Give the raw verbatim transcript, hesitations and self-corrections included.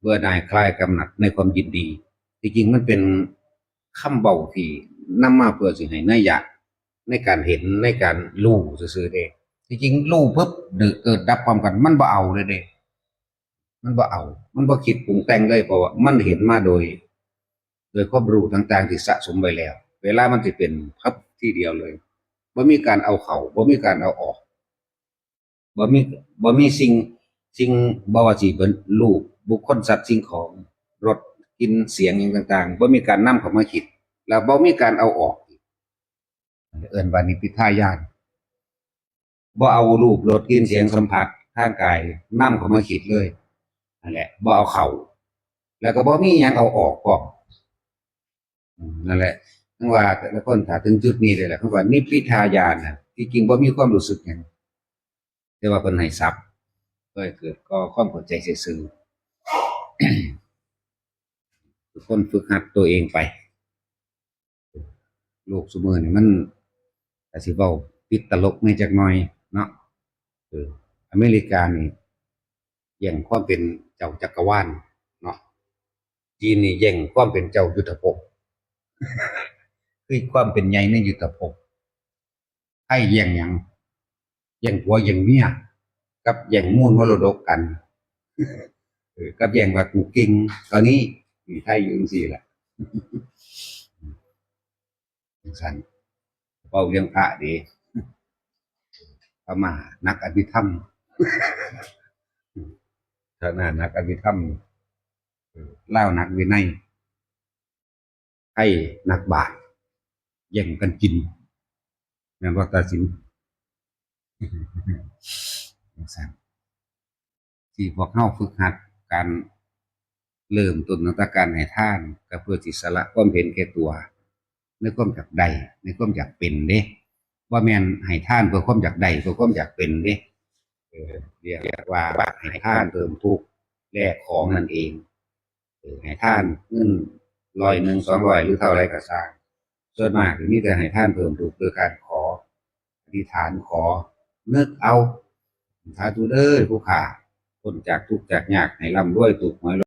บื่อหน่ายคลายกำหนัดในความยินดี ที่จริงมันเป็นคำเว้าที่นำมาเพื่อสิให้นัยยะในการเห็นในการรู้ซื่อๆเด้ ที่จริงรู้ปุ๊บเกิดดับพร้อมกัน มันบ่เอาเลยเด้ มันบ่เอา มันบ่คิดปรุงแต่งเลย เพราะว่ามันเห็นมาโดย โดยความรู้ต่างๆที่สะสมไว้แล้ว เวลามันสิเป็นพับทีเดียวเลย บ่มีการเอาเข้า บ่มีการเอาออก บ่มี บ่มีสิ่ง สิ่ง บ่ว่าสิเป็นรูปบุคคลสัตว์สิ่งของ รสกลิ่นเสียงหยังต่างๆ บ่มีการนำเข้ามาคิด แล้วบ่มีการเอาออก เอิ้นว่านิพพิทายาน บ่เอารูปรสกลิ่นเสียงสัมผัสทางกายนำเข้ามาคิดเลย นั่นแหละ บ่เอาเข้า แล้วก็บ่มีหยังเอาออกพร้อม อืม นั่นแหละ ทั้งว่าแต่ละคนถ้าถึงจุดนี้เลยแหละ คำว่านิพพิทายานน่ะ ที่จริงบ่มีความรู้สึกหยัง แต่ว่าเพิ่นให้ศัพท์ เพื่อให้เกิดก่อความเข้าใจซื่อๆ ทุกคนฝึกหัดตัวเองไป โลกซุมื้อนี่มัน ก็สิเว้าติดตลกแหน่จักหน่อยเนาะ เออ อเมริกานี่แย่งความเป็นเจ้าจักรวาลเนาะ จีนนี่แย่งความเป็นเจ้ายุทธภพ คือความเป็นใหญ่ในยุทธภพ ไทยแย่งหยัง แย่งผัวแย่งเมีย กับแย่งมูลมรดกกัน เออ กับแย่งว่ากูเก่ง ตอนนี้มีไทยอยู่จังซี่แหละ จังซั่น เว้าเรื่องพระเด้ พม่านักอภิธรรม พม่านักอภิธรรม เออ ลาวนักวินัย ไทยนักบาท แย่งกันกิน แม่นบ่ ตาสิน จังซั่น ที่พวกเฮาฝึกหัดการเริ่มต้นตั้งแต่การให้ทาน ก็เพื่อสิสละความเห็นแก่ตัว ในความอยากได้ ในความอยากเป็นเด้ บ่แม่นให้ทานเพื่อความอยากได้ เพื่อความอยากเป็นเด้ เออ เรียกว่าให้ทานเพิ่มทุกข์แลกของนั่นเอง เออ ให้ทานเงินร้อยหนึ่ง สองร้อย หรือเท่าไรก็ซ่าง ส่วนมากมีแต่ให้ทานเพิ่มทุกข์โดยการขอ อธิษฐานขอ นึกเอา สาธุเด้อผู้ข้า พ้นจากทุกข์จากยาก ให้ร่ำรวยถูกหวย